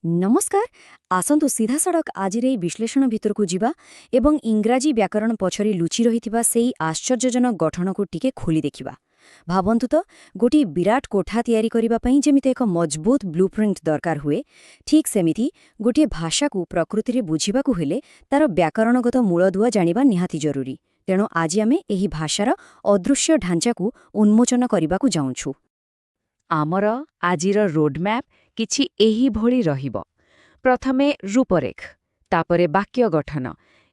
ନମସ୍କାର। ଆସନ୍ତୁ ସିଧାସଳଖ ଆଜିର ଏହି ବିଶ୍ଳେଷଣ ଭିତରକୁ ଯିବା ଏବଂ ଇଂରାଜୀ ବ୍ୟାକରଣ ପଛରେ ଲୁଚି ରହିଥିବା ସେଇ ଆଶ୍ଚର୍ଯ୍ୟଜନକ ଗଠନକୁ ଟିକେ ଖୋଲି ଦେଖିବା। ଭାବନ୍ତୁ ତ, ଗୋଟିଏ ବିରାଟ କୋଠା ତିଆରି କରିବା ପାଇଁ ଯେମିତି ଏକ ମଜବୁତ ବ୍ଲୁପ୍ରିଣ୍ଟ ଦରକାର ହୁଏ, ଠିକ୍ ସେମିତି ଗୋଟିଏ ଭାଷାକୁ ପ୍ରକୃତିରେ ବୁଝିବାକୁ ହେଲେ ତାର ବ୍ୟାକରଣଗତ ମୂଳଦୁଆ ଜାଣିବା ନିହାତି ଜରୁରୀ। ତେଣୁ ଆଜି ଆମେ ଏହି ଭାଷାର ଅଦୃଶ୍ୟ ଢାଞ୍ଚାକୁ ଉନ୍ମୋଚନ କରିବାକୁ ଯାଉଛୁ। ଆମର ଆଜିର ରୋଡମ୍ୟାପ୍ କିଛି ଏହିଭଳି ରହିବ। ପ୍ରଥମେ ରୂପରେଖ, ତାପରେ ବାକ୍ୟ ଗଠନ,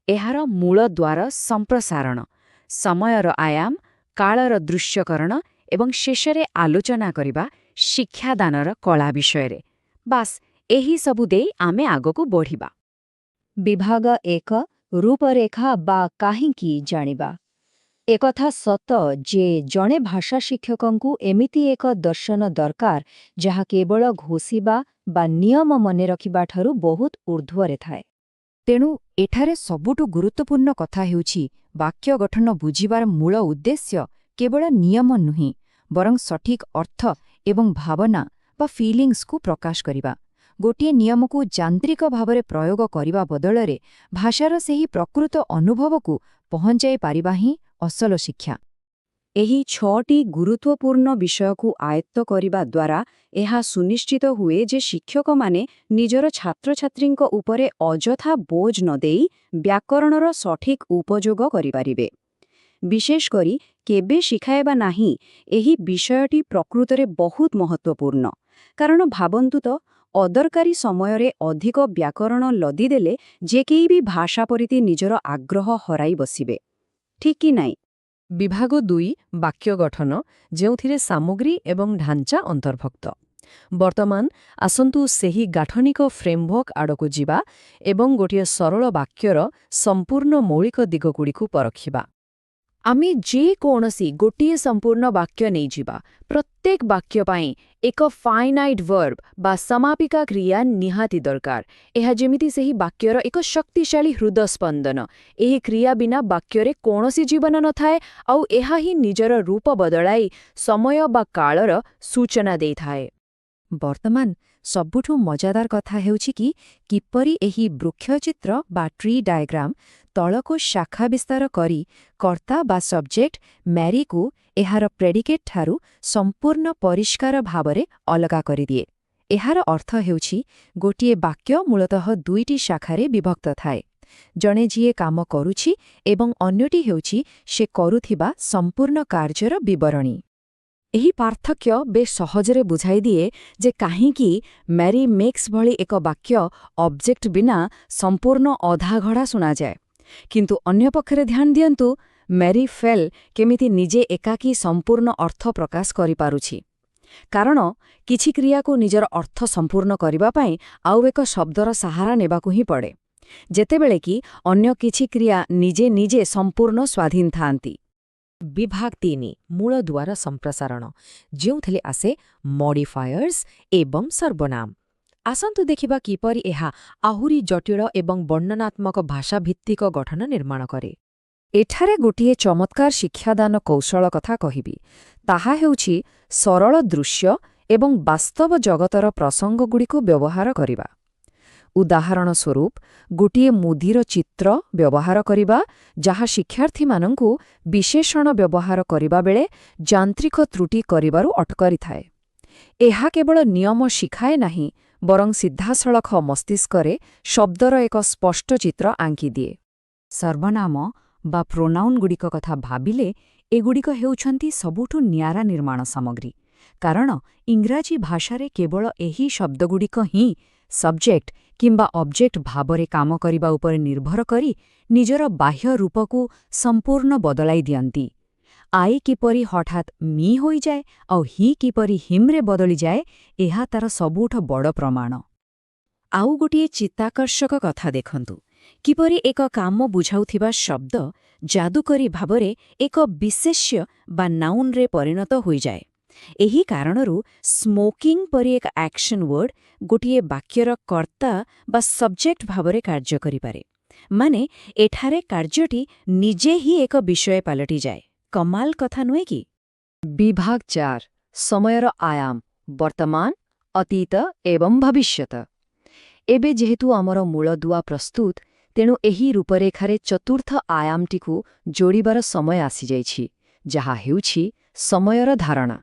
ଏହାର ମୂଳଦ୍ୱାର ସମ୍ପ୍ରସାରଣ, ସମୟର ଆୟାମ, କାଳର ଦୃଶ୍ୟକରଣ ଏବଂ ଶେଷରେ ଆଲୋଚନା କରିବା ଶିକ୍ଷାଦାନର କଳା ବିଷୟରେ। ବାସ୍, ଏହି ସବୁ ଦେଇ ଆମେ ଆଗକୁ ବଢ଼ିବା। ବିଭାଗ 1, ରୂପରେଖା ବା କାହିଁକି ଜାଣିବା। ଏକଥା ସତ ଯେ ଜଣେ ଭାଷା ଶିକ୍ଷକଙ୍କୁ ଏମିତି ଏକ ଦର୍ଶନ ଦରକାର, ଯାହା କେବଳ ଘୋଷିବା ବା ନିୟମ ମନେ ରଖିବା ଠାରୁ ବହୁତ ଊର୍ଦ୍ଧ୍ୱରେ ଥାଏ। ତେଣୁ ଏଠାରେ ସବୁଠୁ ଗୁରୁତ୍ୱପୂର୍ଣ୍ଣ କଥା ହେଉଛି, ବାକ୍ୟ ଗଠନ ବୁଝିବାର ମୂଳ ଉଦ୍ଦେଶ୍ୟ କେବଳ ନିୟମ ନୁହେଁ, ବରଂ ସଠିକ୍ ଅର୍ଥ ଏବଂ ଭାବନା ବା ଫିଲିଂସକୁ ପ୍ରକାଶ କରିବା। ଗୋଟିଏ ନିୟମକୁ ଯାନ୍ତ୍ରିକ ଭାବରେ ପ୍ରୟୋଗ କରିବା ବଦଳରେ ଭାଷାର ସେହି ପ୍ରକୃତ ଅନୁଭବକୁ ପହଞ୍ଚାଇ ପାରିବା ହିଁ ଅସଲ ଶିକ୍ଷା। ଏହି ଛଅଟି ଗୁରୁତ୍ୱପୂର୍ଣ୍ଣ ବିଷୟକୁ ଆୟତ୍ତ କରିବା ଦ୍ୱାରା ଏହା ସୁନିଶ୍ଚିତ ହୁଏ ଯେ ଶିକ୍ଷକମାନେ ନିଜର ଛାତ୍ରଛାତ୍ରୀଙ୍କ ଉପରେ ଅଯଥା ବୋଝ ନ ଦେଇ ବ୍ୟାକରଣର ସଠିକ୍ ଉପଯୋଗ କରିପାରିବେ। ବିଶେଷ କରି କେବେ ଶିଖାଇବା ନାହିଁ, ଏହି ବିଷୟଟି ପ୍ରକୃତରେ ବହୁତ ମହତ୍ତ୍ୱପୂର୍ଣ୍ଣ। କାରଣ ଭାବନ୍ତୁ ତ, ଅଦରକାରୀ ସମୟରେ ଅଧିକ ବ୍ୟାକରଣ ଲଦିଦେଲେ ଯେ କେହି ବି ଭାଷା ପ୍ରତି ନିଜର ଆଗ୍ରହ ହରାଇ ବସିବେ। ଠିକ୍ କି ନାହିଁ? ବିଭାଗ 2, ବାକ୍ୟ ଗଠନ, ଯେଉଁଥିରେ ସାମଗ୍ରୀ ଏବଂ ଢାଞ୍ଚା ଅନ୍ତର୍ଭୁକ୍ତ। ବର୍ତ୍ତମାନ ଆସନ୍ତୁ ସେହି ଗାଠନିକ ଫ୍ରେମୱାର୍କ ଆଡ଼କୁ ଯିବା ଏବଂ ଗୋଟିଏ ସରଳ ବାକ୍ୟର ସମ୍ପୂର୍ଣ୍ଣ ମୌଳିକ ଦିଗଗୁଡ଼ିକୁ ପରଖିବା। ଆମେ ଯେକୌଣସି ଗୋଟିଏ ସମ୍ପୂର୍ଣ୍ଣ ବାକ୍ୟ ନେଇଯିବା। ପ୍ରତ୍ୟେକ ବାକ୍ୟ ପାଇଁ ଏକ ଫାଇନାଇଟ୍ ଭର୍ବ ବା ସମାପିକା କ୍ରିୟା ନିହାତି ଦରକାର। ଏହା ଯେମିତି ସେହି ବାକ୍ୟର ଏକ ଶକ୍ତିଶାଳୀ ହୃଦସ୍ପନ୍ଦନ। ଏହି କ୍ରିୟା ବିନା ବାକ୍ୟରେ କୌଣସି ଜୀବନ ନଥାଏ ଆଉ ଏହା ହିଁ ନିଜର ରୂପ ବଦଳାଇ ସମୟ ବା କାଳର ସୂଚନା ଦେଇଥାଏ। ବର୍ତ୍ତମାନ ସବୁଠୁ ମଜାଦାର କଥା ହେଉଛି କି କିପରି ଏହି ବୃକ୍ଷଚିତ୍ର ବା ଟ୍ରି ଡାଇଗ୍ରାମ ତଳକୁ ଶାଖା ବିସ୍ତାର କରି କର୍ତ୍ତା ବା ସବଜେକ୍ଟ ମ୍ୟାରିକୁ ଏହାର ପ୍ରେଡିକେଟ୍ ଠାରୁ ସମ୍ପୂର୍ଣ୍ଣ ପରିଷ୍କାର ଭାବରେ ଅଲଗା କରିଦିଏ। ଏହାର ଅର୍ଥ ହେଉଛି, ଗୋଟିଏ ବାକ୍ୟ ମୂଳତଃ ଦୁଇଟି ଶାଖାରେ ବିଭକ୍ତ ଥାଏ, ଜଣେ ଯିଏ କାମ କରୁଛି ଏବଂ ଅନ୍ୟଟି ହେଉଛି ସେ କରୁଥିବା ସମ୍ପୂର୍ଣ୍ଣ କାର୍ଯ୍ୟର ବିବରଣୀ। ଏହି ପାର୍ଥକ୍ୟ ବେଶ୍ ସହଜରେ ବୁଝାଇ ଦିଏ ଯେ କାହିଁକି ମ୍ୟାରି ମେକ୍ସ ଭଳି ଏକ ବାକ୍ୟ ଅବଜେକ୍ଟ ବିନା ସମ୍ପୂର୍ଣ୍ଣ ଅଧାଗଢ଼ା ଶୁଣାଯାଏ, କିନ୍ତୁ ଅନ୍ୟପକ୍ଷରେ ଧ୍ୟାନ ଦିଅନ୍ତୁ, ମ୍ୟାରି ଫେଲ୍ କେମିତି ନିଜେ ଏକାକୀ ସମ୍ପୂର୍ଣ୍ଣ ଅର୍ଥ ପ୍ରକାଶ କରିପାରୁଛି। କାରଣ କିଛି କ୍ରିୟାକୁ ନିଜର ଅର୍ଥ ସମ୍ପୂର୍ଣ୍ଣ କରିବା ପାଇଁ ଆଉ ଏକ ଶବ୍ଦର ସାହାରା ନେବାକୁ ହିଁ ପଡ଼େ, ଯେତେବେଳେ କି ଅନ୍ୟ କିଛି କ୍ରିୟା ନିଜେ ନିଜେ ସମ୍ପୂର୍ଣ୍ଣ ସ୍ୱାଧୀନ ଥାଆନ୍ତି। ବିଭାଗ 3, ମୂଳଦୁଆର ସମ୍ପ୍ରସାରଣ, ଯେଉଁଥିରେ ଆସେ ମଡିଫାୟର୍ସ ଏବଂ ସର୍ବନାମ। ଆସନ୍ତୁ ଦେଖିବା କିପରି ଏହା ଆହୁରି ଜଟିଳ ଏବଂ ବର୍ଣ୍ଣନାତ୍ମକ ଭାଷାଭିତ୍ତିକ ଗଠନ ନିର୍ମାଣ କରେ। ଏଠାରେ ଗୋଟିଏ ଚମତ୍କାର ଶିକ୍ଷାଦାନ କୌଶଳ କଥା କହିବି। ତାହା ହେଉଛି ସରଳ ଦୃଶ୍ୟ ଏବଂ ବାସ୍ତବ ଜଗତର ପ୍ରସଙ୍ଗଗୁଡ଼ିକୁ ବ୍ୟବହାର କରିବା। ଉଦାହରଣ ସ୍ୱରୂପ, ଗୋଟିଏ ମୁଦିର ଚିତ୍ର ବ୍ୟବହାର କରିବା, ଯାହା ଶିକ୍ଷାର୍ଥୀମାନଙ୍କୁ ବିଶେଷଣ ବ୍ୟବହାର କରିବା ବେଳେ ଯାନ୍ତ୍ରିକ ତ୍ରୁଟି କରିବାରୁ ଅଟକାଇଥାଏ। ଏହା କେବଳ ନିୟମ ଶିଖାଏ ନାହିଁ, ବରଂ ସିଧାସଳଖ ମସ୍ତିଷ୍କରେ ଶବ୍ଦର ଏକ ସ୍ପଷ୍ଟ ଚିତ୍ର ଆଙ୍କିଦିଏ। ସର୍ବନାମ ବା ପ୍ରୋନାଉନଗୁଡ଼ିକ କଥା ଭାବିଲେ, ଏଗୁଡ଼ିକ ହେଉଛନ୍ତି ସବୁଠୁ ନିଆରା ନିର୍ମାଣ ସାମଗ୍ରୀ। କାରଣ ଇଂରାଜୀ ଭାଷାରେ କେବଳ ଏହି ଶବ୍ଦଗୁଡ଼ିକ ହିଁ ସବଜେକ୍ଟ କିମ୍ବା ଅବଜେକ୍ଟ ଭାବରେ କାମ କରିବା ଉପରେ ନିର୍ଭର କରି ନିଜର ବାହ୍ୟ ରୂପକୁ ସମ୍ପୂର୍ଣ୍ଣ ବଦଳାଇ ଦିଅନ୍ତି। I କିପରି ହଠାତ୍ ମି ହୋଇଯାଏ ଆଉ ହି କିପରି ହିମ୍ରେ ବଦଳିଯାଏ, ଏହା ତାର ସବୁଠୁ ବଡ଼ ପ୍ରମାଣ। ଆଉ ଗୋଟିଏ ଚିତ୍ତାକର୍ଷକ କଥା ଦେଖନ୍ତୁ, କିପରି ଏକ କାମ ବୁଝାଉଥିବା ଶବ୍ଦ ଯାଦୁକରୀ ଭାବରେ ଏକ ବିଶେଷ୍ୟ ବା ନାଉନରେ ପରିଣତ ହୋଇଯାଏ। ଏହି କାରଣରୁ ସ୍ମୋକିଂ ପରି ଏକ ଆକ୍ସନ୍ ୱାର୍ଡ ଗୋଟିଏ ବାକ୍ୟର କର୍ତ୍ତା ବା ସବଜେକ୍ଟ ଭାବରେ କାର୍ଯ୍ୟ କରିପାରେ। ମାନେ ଏଠାରେ କାର୍ଯ୍ୟଟି ନିଜେ ହିଁ ଏକ ବିଷୟ ପାଲଟିଯାଏ। କମାଲ କଥା ନୁହେଁ କି? ବିଭାଗ 4, ସମୟର ଆୟାମ, ବର୍ତ୍ତମାନ, ଅତୀତ ଏବଂ ଭବିଷ୍ୟତ। ଏବେ ଯେହେତୁ ଆମର ମୂଳଦୁଆ ପ୍ରସ୍ତୁତ, ତେଣୁ ଏହି ରୂପରେଖାରେ ଚତୁର୍ଥ ଆୟାମଟିକୁ ଯୋଡ଼ିବାର ସମୟ ଆସିଯାଇଛି, ଯାହା ହେଉଛି ସମୟର ଧାରଣା।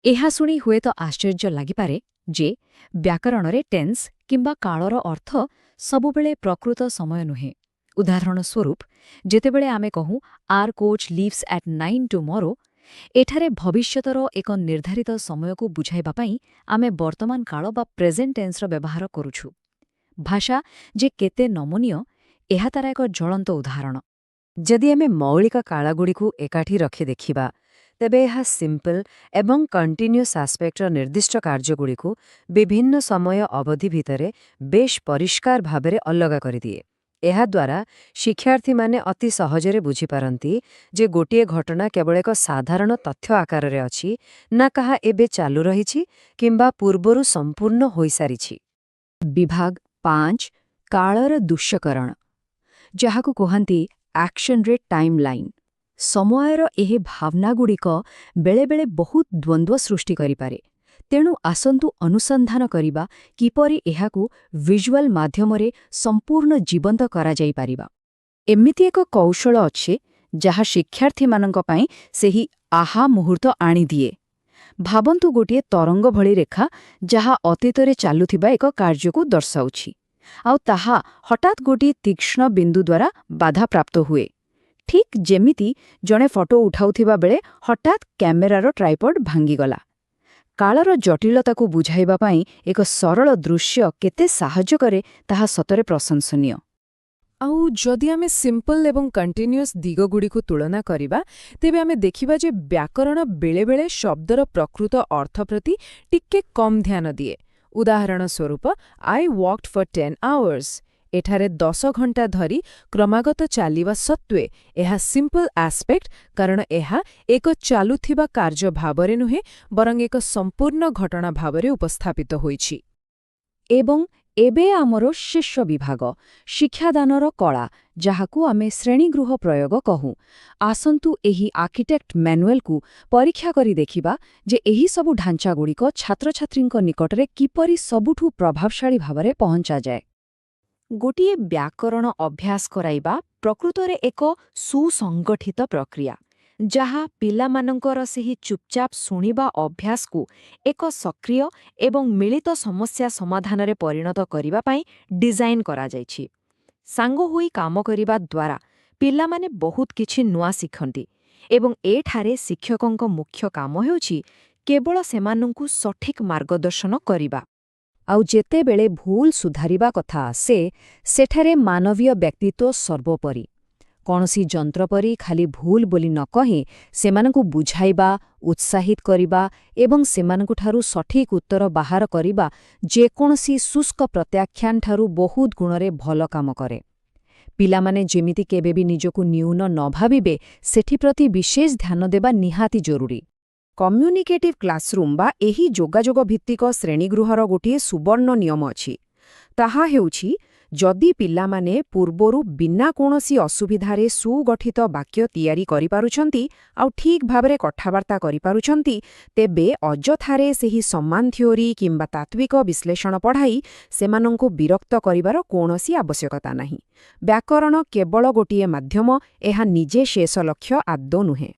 ଏହା ଶୁଣି ହୁଏତ ଆଶ୍ଚର୍ଯ୍ୟ ଲାଗିପାରେ ଯେ ବ୍ୟାକରଣରେ ଟେନ୍ସ କିମ୍ବା କାଳର ଅର୍ଥ ସବୁବେଳେ ପ୍ରକୃତ ସମୟ ନୁହେଁ। ଉଦାହରଣ ସ୍ୱରୂପ, ଯେତେବେଳେ ଆମେ କହୁଁ, "Our coach leaves at 9 tomorrow", ଏଠାରେ ଭବିଷ୍ୟତର ଏକ ନିର୍ଦ୍ଧାରିତ ସମୟକୁ ବୁଝାଇବା ପାଇଁ ଆମେ ବର୍ତ୍ତମାନ କାଳ ବା ପ୍ରେଜେଣ୍ଟ ଟେନ୍ସର ବ୍ୟବହାର କରୁଛୁ। ଭାଷା ଯେ କେତେ ନମନୀୟ, ଏହା ତାର ଏକ ଜ୍ୱଳନ୍ତ ଉଦାହରଣ। ଯଦି ଆମେ ମୌଳିକ କାଳଗୁଡ଼ିକୁ ଏକାଠି ରଖି ଦେଖିବା, ତେବେ ଏହା ସିମ୍ପଲ୍ ଏବଂ କଣ୍ଟିନ୍ୟୁଅସ୍ ଆସ୍ପେକ୍ଟର ନିର୍ଦ୍ଦିଷ୍ଟ କାର୍ଯ୍ୟଗୁଡ଼ିକୁ ବିଭିନ୍ନ ସମୟ ଅବଧି ଭିତରେ ବେଶ୍ ପରିଷ୍କାର ଭାବରେ ଅଲଗା କରିଦିଏ। ଏହାଦ୍ୱାରା ଶିକ୍ଷାର୍ଥୀମାନେ ଅତି ସହଜରେ ବୁଝିପାରନ୍ତି ଯେ ଗୋଟିଏ ଘଟଣା କେବଳ ଏକ ସାଧାରଣ ତଥ୍ୟ ଆକାରରେ ଅଛି ନା ତାହା ଏବେ ଚାଲୁ ରହିଛି କିମ୍ବା ପୂର୍ବରୁ ସମ୍ପୂର୍ଣ୍ଣ ହୋଇସାରିଛି। ବିଭାଗ 5, କାଳର ଦୃଶ୍ୟକରଣ, ଯାହାକୁ କୁହନ୍ତି ଆକ୍ସନରେ ଟାଇମ୍ ଲାଇନ୍। ସମୟର ଏହି ଭାବନାଗୁଡ଼ିକ ବେଳେବେଳେ ବହୁତ ଦ୍ୱନ୍ଦ୍ୱ ସୃଷ୍ଟି କରିପାରେ। ତେଣୁ ଆସନ୍ତୁ ଅନୁସନ୍ଧାନ କରିବା କିପରି ଏହାକୁ ଭିଜୁଆଲ ମାଧ୍ୟମରେ ସମ୍ପୂର୍ଣ୍ଣ ଜୀବନ୍ତ କରାଯାଇପାରିବ। ଏମିତି ଏକ କୌଶଳ ଅଛି, ଯାହା ଶିକ୍ଷାର୍ଥୀମାନଙ୍କ ପାଇଁ ସେହି ଆହା ମୁହୂର୍ତ୍ତ ଆଣିଦିଏ। ଭାବନ୍ତୁ ଗୋଟିଏ ତରଙ୍ଗ ଭଳି ରେଖା, ଯାହା ଅତୀତରେ ଚାଲୁଥିବା ଏକ କାର୍ଯ୍ୟକୁ ଦର୍ଶାଉଛି, ଆଉ ତାହା ହଠାତ୍ ଗୋଟିଏ ତୀକ୍ଷ୍ଣ ବିନ୍ଦୁ ଦ୍ୱାରା ବାଧାପ୍ରାପ୍ତ ହୁଏ, ଠିକ୍ ଯେମିତି ଜଣେ ଫଟୋ ଉଠାଉଥିବା ବେଳେ ହଠାତ୍ କ୍ୟାମେରାର ଟ୍ରାଇପଡ୍ ଭାଙ୍ଗିଗଲା। କାଳର ଜଟିଳତାକୁ ବୁଝାଇବା ପାଇଁ ଏକ ସରଳ ଦୃଶ୍ୟ କେତେ ସାହାଯ୍ୟ କରେ, ତାହା ସତରେ ପ୍ରଶଂସନୀୟ। ଆଉ ଯଦି ଆମେ ସିମ୍ପଲ୍ ଏବଂ କଣ୍ଟିନ୍ୟୁଅସ୍ ଦିଗଗୁଡ଼ିକୁ ତୁଳନା କରିବା, ତେବେ ଆମେ ଦେଖିବା ଯେ ବ୍ୟାକରଣ ବେଳେବେଳେ ଶବ୍ଦର ପ୍ରକୃତ ଅର୍ଥ ପ୍ରତି ଟିକେ କମ୍ ଧ୍ୟାନ ଦିଏ। ଉଦାହରଣ ସ୍ୱରୂପ, "I walked for 10 hours", ଏଠାରେ 10 ଘଣ୍ଟା ଧରି କ୍ରମାଗତ ଚାଲିବା ସତ୍ତ୍ୱେ ଏହା ସିମ୍ପଲ୍ ଆସ୍ପେକ୍ଟ, କାରଣ ଏହା ଏକ ଚାଲୁଥିବା କାର୍ଯ୍ୟ ଭାବରେ ନୁହେଁ, ବରଂ ଏକ ସମ୍ପୂର୍ଣ୍ଣ ଘଟଣା ଭାବରେ ଉପସ୍ଥାପିତ ହୋଇଛି। ଏବଂ ଏବେ ଆମର ଶେଷ ବିଭାଗ, ଶିକ୍ଷାଦାନର କଳା, ଯାହାକୁ ଆମେ ଶ୍ରେଣୀଗୃହ ପ୍ରୟୋଗ କହୁ। ଆସନ୍ତୁ ଏହି ଆର୍କିଟେକ୍ଟ ମ୍ୟାନୁଏଲକୁ ପରୀକ୍ଷା କରି ଦେଖିବା ଯେ ଏହିସବୁ ଢାଞ୍ଚାଗୁଡ଼ିକ ଛାତ୍ରଛାତ୍ରୀଙ୍କ ନିକଟରେ କିପରି ସବୁଠୁ ପ୍ରଭାବଶାଳୀ ଭାବରେ ପହଞ୍ଚାଯାଏ। ଗୋଟିଏ ବ୍ୟାକରଣ ଅଭ୍ୟାସ କରାଇବା ପ୍ରକୃତରେ ଏକ ସୁସଂଗଠିତ ପ୍ରକ୍ରିୟା, ଯାହା ପିଲାମାନଙ୍କର ସେହି ଚୁପଚାପ ଶୁଣିବା ଅଭ୍ୟାସକୁ ଏକ ସକ୍ରିୟ ଏବଂ ମିଳିତ ସମସ୍ୟା ସମାଧାନରେ ପରିଣତ କରିବା ପାଇଁ ଡିଜାଇନ୍ କରାଯାଇଛି। ସାଙ୍ଗ ହୋଇ କାମ କରିବା ଦ୍ୱାରା ପିଲାମାନେ ବହୁତ କିଛି ନୂଆ ଶିଖନ୍ତି ଏବଂ ଏଠାରେ ଶିକ୍ଷକଙ୍କ ମୁଖ୍ୟ କାମ ହେଉଛି କେବଳ ସେମାନଙ୍କୁ ସଠିକ୍ ମାର୍ଗଦର୍ଶନ କରିବା। ଆଉ ଯେତେବେଳେ ଭୁଲ ସୁଧାରିବା କଥା ଆସେ, ସେଠାରେ ମାନବୀୟ ବ୍ୟକ୍ତିତ୍ୱ ସର୍ବୋପରି। କୌଣସି ଯନ୍ତ୍ର ପରି ଖାଲି ଭୁଲ ବୋଲି ନ କହି ସେମାନଙ୍କୁ ବୁଝାଇବା, ଉତ୍ସାହିତ କରିବା ଏବଂ ସେମାନଙ୍କଠାରୁ ସଠିକ୍ ଉତ୍ତର ବାହାର କରିବା ଯେକୌଣସି ଶୁଷ୍କ ପ୍ରତ୍ୟାଖ୍ୟାନଠାରୁ ବହୁତ ଗୁଣରେ ଭଲ କାମ କରେ। ପିଲାମାନେ ଯେମିତି କେବେ ବି ନିଜକୁ ନ୍ୟୁନ ନ ଭାବିବେ, ସେଥିପ୍ରତି ବିଶେଷ ଧ୍ୟାନ ଦେବା ନିହାତି ଜରୁରୀ। କମ୍ୟୁନିକେଟିଭ୍ କ୍ଲାସରୁମ୍ ବା ଏହି ଯୋଗାଯୋଗ ଭିତ୍ତିକ ଶ୍ରେଣୀଗୃହର ଗୋଟିଏ ସୁବର୍ଣ୍ଣ ନିୟମ ଅଛି। ତାହା ହେଉଛି, ଯଦି ପିଲାମାନେ ପୂର୍ବରୁ ବିନା କୌଣସି ଅସୁବିଧାରେ ସୁଗଠିତ ବାକ୍ୟ ତିଆରି କରିପାରୁଛନ୍ତି ଆଉ ଠିକ୍ ଭାବରେ କଥାବାର୍ତ୍ତା କରିପାରୁଛନ୍ତି, ତେବେ ଅଯଥାରେ ସେହି ସମାନ ଥିଓରି କିମ୍ବା ତାତ୍ତ୍ୱିକ ବିଶ୍ଳେଷଣ ପଢ଼ାଇ ସେମାନଙ୍କୁ ବିରକ୍ତ କରିବାର କୌଣସି ଆବଶ୍ୟକତା ନାହିଁ। ବ୍ୟାକରଣ କେବଳ ଗୋଟିଏ ମାଧ୍ୟମ, ଏହା ନିଜେ ଶେଷ ଲକ୍ଷ୍ୟ ଆଦୌ ନୁହେଁ।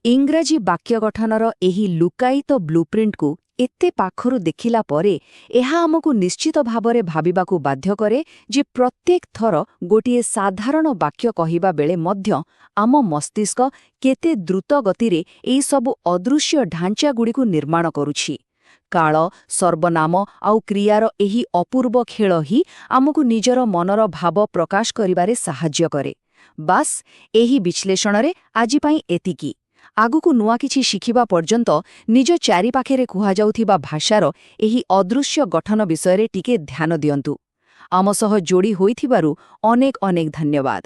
ଇଂରାଜୀ ବାକ୍ୟ ଗଠନର ଏହି ଲୁକାୟିତ ବ୍ଲୁପ୍ରିଣ୍ଟକୁ ଏତେ ପାଖରୁ ଦେଖିଲା ପରେ ଏହା ଆମକୁ ନିଶ୍ଚିତ ଭାବରେ ଭାବିବାକୁ ବାଧ୍ୟ କରେ ଯେ ପ୍ରତ୍ୟେକ ଥର ଗୋଟିଏ ସାଧାରଣ ବାକ୍ୟ କହିବା ବେଳେ ମଧ୍ୟ ଆମ ମସ୍ତିଷ୍କ କେତେ ଦ୍ରୁତ ଗତିରେ ଏହିସବୁ ଅଦୃଶ୍ୟ ଢାଞ୍ଚାଗୁଡ଼ିକୁ ନିର୍ମାଣ କରୁଛି। କାଳ, ସର୍ବନାମ ଆଉ କ୍ରିୟାର ଏହି ଅପୂର୍ବ ଖେଳ ହିଁ ଆମକୁ ନିଜର ମନର ଭାବ ପ୍ରକାଶ କରିବାରେ ସାହାଯ୍ୟ କରେ। ବାସ୍, ଏହି ବିଶ୍ଳେଷଣରେ ଆଜି ପାଇଁ ଏତିକି। ଆଗକୁ ନୂଆ କିଛି ଶିଖିବା ପର୍ଯ୍ୟନ୍ତ ନିଜ ଚାରିପାଖରେ କୁହାଯାଉଥିବା ଭାଷାର ଏହି ଅଦୃଶ୍ୟ ଗଠନ ବିଷୟରେ ଟିକେ ଧ୍ୟାନ ଦିଅନ୍ତୁ। ଆମ ସହ ଯୋଡ଼ି ହୋଇଥିବାରୁ ଅନେକ ଅନେକ ଧନ୍ୟବାଦ।